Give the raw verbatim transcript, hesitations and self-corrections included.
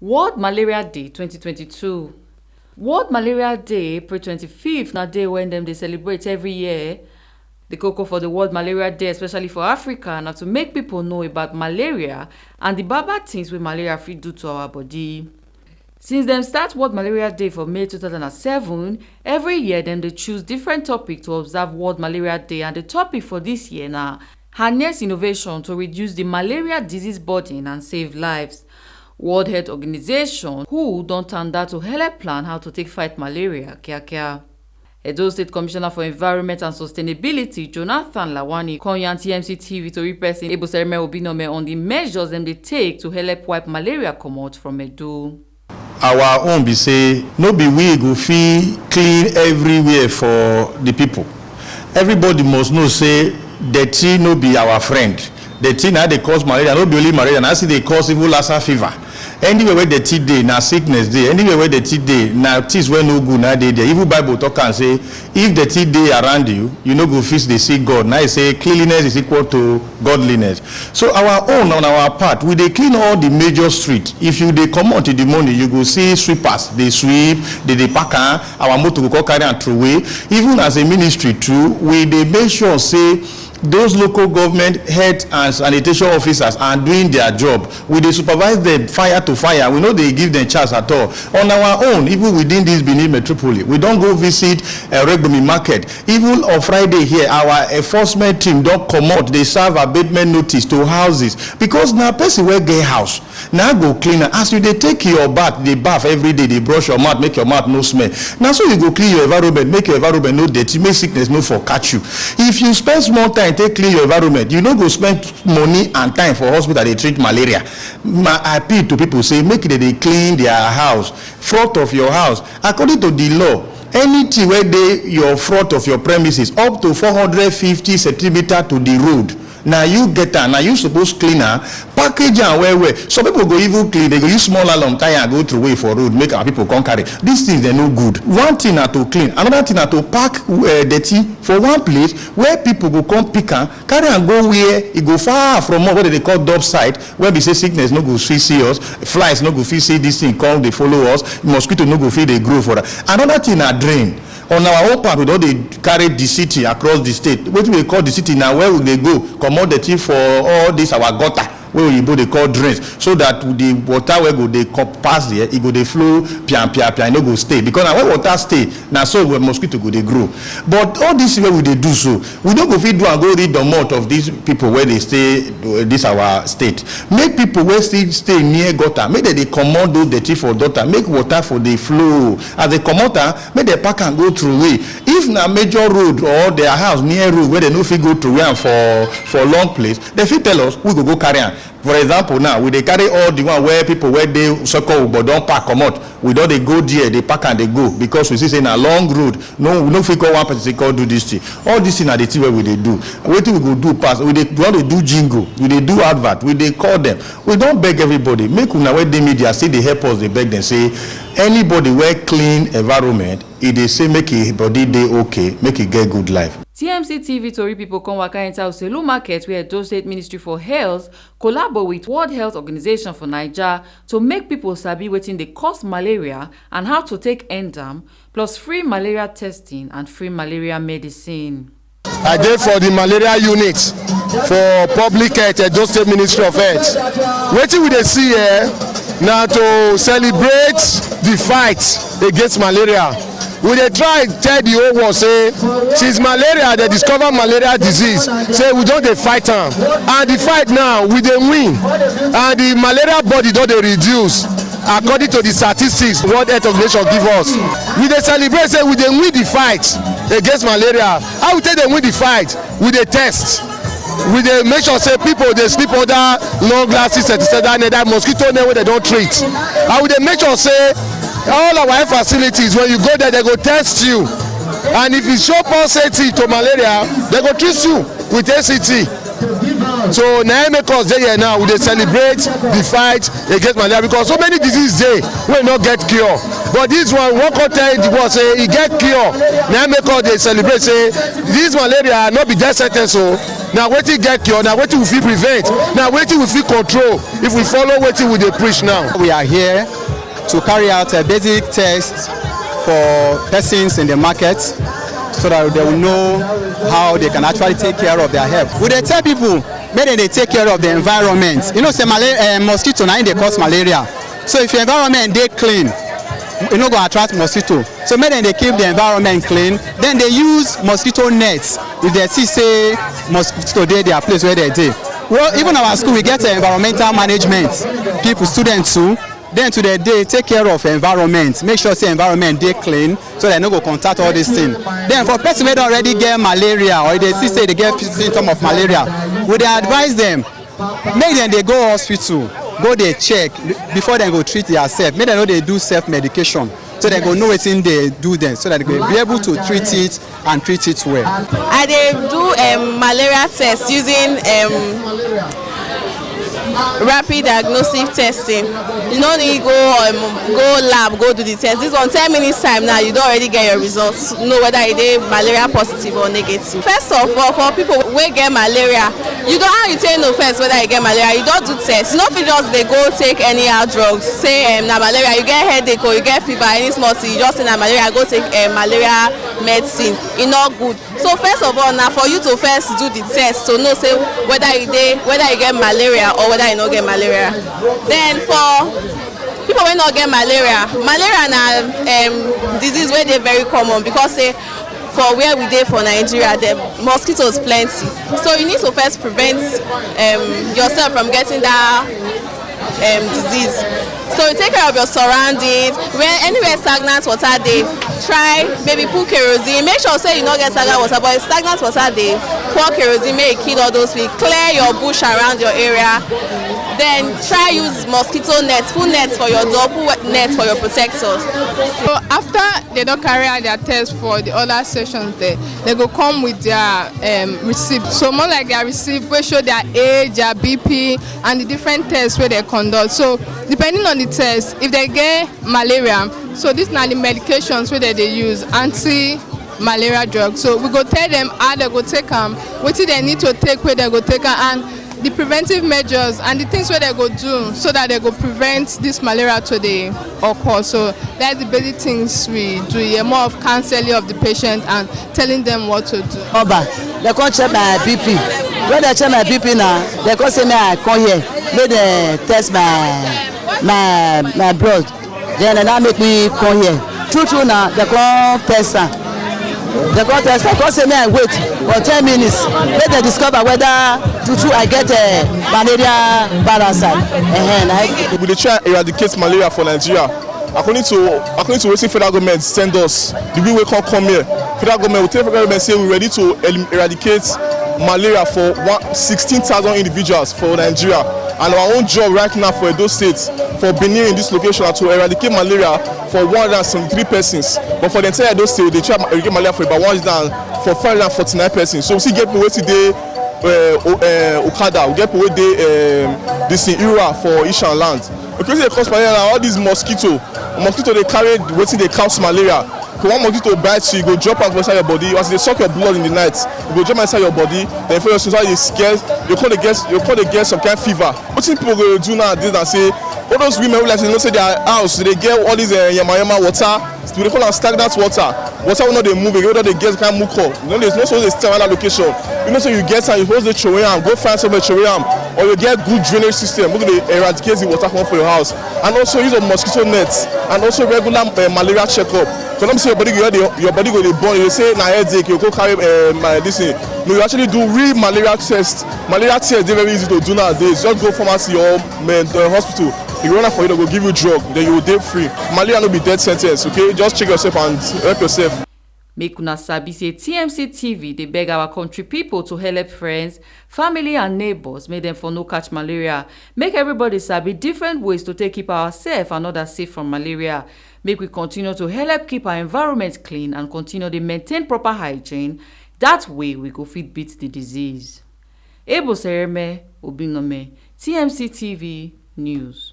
World Malaria Day twenty twenty-two. World Malaria Day, April twenty-fifth, na day when dem dey celebrate every year. The koko for the World Malaria Day, especially for Africa, na to make people know about malaria and the bad bad things wey malaria fit do to our body. Since dem start World Malaria Day for May two thousand and seven, every year dem dey choose different topic to observe World Malaria Day, and the topic for this year na harness innovation to reduce the malaria disease burden and save lives. World Health Organization, who, don tanda to help plan how to take fight malaria kiakia. Edo State Commissioner for Environment and Sustainability, Jonathan Lawani, come yarn T M C T V tori person Ebo Sereme Obinome on the measures dem dey take to help wipe malaria comot from Edo. Our own be say no be we go fit clean everywhere for the people. Everybody must know say dirty no be our friend. Dirty na dey cause malaria, no be only malaria, na still dey cause even Lassa fever. Anywhere where dirty dey, na sickness dey. Anywhere where dirty dey, na things wey no good na dey there. Even Bible talk am say if dirty dey around you, you no go fit dey see God. Na e say cleanliness is equal to godliness. So our own, on our part, we dey clean all the major street. If you dey comot in the morning, you go see sweepers dey sweep, dey dey pack am. Our motor go come carry am throway. Even as a ministry too, we dey make sure say those local government health and sanitation officers are doing their job. We dey supervise them fire to fire. We no dey give them chance at all. On our own, even within this Benin metropole, we don go visit uh, Regbumi market. Even on Friday here, our enforcement team don comot dey serve abatement notice to houses, because na person wey get house na go clean am. As you dey take your bath, dey bath every day, dey brush your mouth, make your mouth no smell. Na so you go clean your environment, make your environment no dirty, make sickness no for catch you. If you spend small time take clean your environment, you no go spend money and time for hospital dey treat malaria. My appeal to people say make dem dey clean their house, front of your house. According to the law, anything wey dey your front of your premises up to four hundred fifty centimeter to the road, na you get am, na you suppose clean am, package am well well. Some people go even clean, they go use small nylon tie am go throway for road, make our people come carry. These things, they no good. One thing na to clean, another thing na to pack uh, dirty for one place where people go come pick am, carry am go where e go far from us, what they dey call dump site, where be say sickness no go fit see us, flies no go fit see this thing come dey follow us, mosquito no go fit dey grow for am. Another thing na drain. On our own part, we don dey carry the city across the state. Wetin we dey call the city na where we dey go comot dirty for all this our gutter wey oyibo dey call drains, so that the water wey go dey come pass there, e go dey flow pian pian pian, e no go stay, because na where water stay, na so where mosquito go dey grow. But all this wey we dey do so, we no go fit do am go reach domot of these people wey dey stay uh, this our state. Make people wey still stay near gutter, make dem dey comot those dirty for gutter, make water for dey flow. As dem comot am, make dem pack am go throway. If na major road or their house near road wey dem no fit go throway am for for long place, dem fit tell us, we go go carry am. For example, now we dey carry all the one where people wey dey Soko Ubo don pack comot. We don dey go there, dey pack am dey go, because we see say na long road. No, we no fit call one person say come do this thing. All this thing na the thing wey we dey do. Wetin we go do pass? We dey we don dey do jingle, we dey do advert, we dey call them. We don beg everybody, make una wey dey media still dey help us dey beg them say anybody wey clean environment, e dey say make e body dey okay, make e get good life. T M C T V tori people come waka enter Oselu market where Edo State Ministry for Health collabo with World Health Organization for Naija to make people sabi wetin dey cause malaria and how to take end am, plus free malaria testing and free malaria medicine. I dey for the malaria unit for public health, Edo State Ministry of Health. Wetin we dey see here na to celebrate the fight against malaria. We dey try tell the whole world say since malaria, they discover malaria disease, say we don dey fight am, and the fight now we dey win, and the malaria body don dey reduce according to the statistics World Health Organization give us. We dey celebrate say we dey win the fight against malaria. How we take dey win the fight? We dey test. We dey make sure say people dey sleep under long lasting insecticidal net, that mosquito net wey dem don treat. And we dey make sure say all our health facilities, when you go there, they go test you, and if you show positive to malaria, they go treat you with A C T. So na im make us dey here now, we dey celebrate the fight against malaria, because so many diseases dey wey no get cure, but this one, we wan come tell the world say e get cure. Na im make us dey celebrate say this malaria no be death sentence o. Na wetin get cure, na wetin we fit prevent, na wetin we fit control if we follow wetin we dey preach now. We are here to carry out a basic test for persons in the market so that they will know how they can actually take care of their health. We dey tell people make dem dey take care of the environment. You know say mala- uh, mosquito na im dey cause malaria. So if your environment dey clean, e no go attract mosquito. So make dem dey keep the environment clean. Then dey use mosquito nets if dem see say mosquito dey their place where dem dey. Well, even our school, we get environmental management people, students too. Then to the day, take care of environment, make sure say environment dey clean so dem no go contact all this thing. Then for person wey don already get malaria or dey see say dey get symptom of malaria, we dey advise them make dem dey go hospital, go dey check before dem go treat their self, make dem no dey do self medication, so dem go know wetin dey do dem, so that dem go be able to treat it and treat it well. I dey do um, malaria test using um, rapid diagnostic testing. You no need go um, go lab go do the test. This one, ten minutes time now, you don already get your results. Know whether you dey malaria positive or negative. First of all, for people wey get malaria, you don how you take know first whether you get malaria. You don do test. You no fit just dey go take anyhow drugs. Say um, na malaria, you get headache or you get fever, any small thing, you just say na malaria, go take um, malaria medicine. E no good. So first of all, na for you to first do the test to know say whether you dey whether you get malaria or whether you no get malaria. Then for people wey no get malaria, malaria na um, disease wey dey very common because say for where we dey for Nigeria, the mosquitoes plenty. So you need to first prevent um, yourself from getting that um, disease. So you take care of your surroundings. Where anywhere stagnant water dey, try maybe put kerosene. Make sure say you no get stagnant water, but if stagnant water dey, pour kerosene make e kill all those things. Clear your bush around your area. Then try use mosquito net, put net for your door, put net for your protectors. So after they don carry out their test for the other sessions there, they go come with their um, receipt. So more like their receipt wey show their age, their B P, and the different tests wey they conduct. So depending on the test, if they get malaria, so these na the medications wey they dey use, anti-malaria drugs. So we go tell them how they go take am, wetin they need to take, wey they go take am, and the preventive measures and the things wey they go do so that they go prevent this malaria to dey occur. So that's the basic things we do here, more of counseling of the patient and telling them what to do. Oba, they come check my B P. When they check my B P now, they come say me I come here, make they test my my my blood. Then they now make me come here. True true now, they come test am. They come test am, come say me I wait for ten minutes. Make they discover whether true true I get uh, malaria parasite. Uh-huh, na We dey try eradicate malaria for Nigeria. According to according to wetin federal government send us, the way wey come come here, federal government we tell federal government say we ready to elim- eradicate malaria for one sixteen thousand individuals for Nigeria, and our own job right now for Edo State, for Benin in this location, na to eradicate malaria for one hundred and seventy-three persons, but for the entire Edo State we dey try eradicate malaria for about one hundred and for five hundred and forty-nine persons. So we still get people wey still dey uh, o- uh, Okada, we get people wey dey um, this thing Ura for Ishan land. The person dey cause malaria na all these mosquito. Mosquito dey carry wetin dey cause malaria. So one mosquito bite you, e go drop am for inside your body. As e dey suck your blood in the night, e go drop am inside your body. Then for your society dey scare, you come dey get you come dey get some kind fever. Wetin people go dey do nowadays na say all those women wey like say you know say their house dey get all these uh, yamayama water, we dey call am stagnant water. Water wey no dey move again, wey don dey get kind mucus. You no dey no suppose dey stay around that location. You know say you get am, you suppose dey throway am, go find somewhere throway am, or you get good drainage system wey go dey eradicate the water comot for your house. And also use of mosquito net, and also regular uh, malaria checkup. Because no be say your body go dey your body go dey burn, you dey say na headache, you go carry uh, my this thing. No, you actually do real malaria test. Malaria test dey very easy to do nowadays. Just go pharmacy or um, uh, hospital. If you run am for you, they go give you drug, then you go dey free. Malaria no be death sentence, okay? Just check yourself and help yourself. Make una sabi say T M C T V dey beg our country people to help friends, family and neighbors make dem for no catch malaria. Make everybody sabi different ways to take keep ourselves and others safe from malaria. Make we continue to help keep our environment clean and continue dey maintain proper hygiene. That way we go fit beat the disease. Ebo Sereme Obinome, T M C T V News.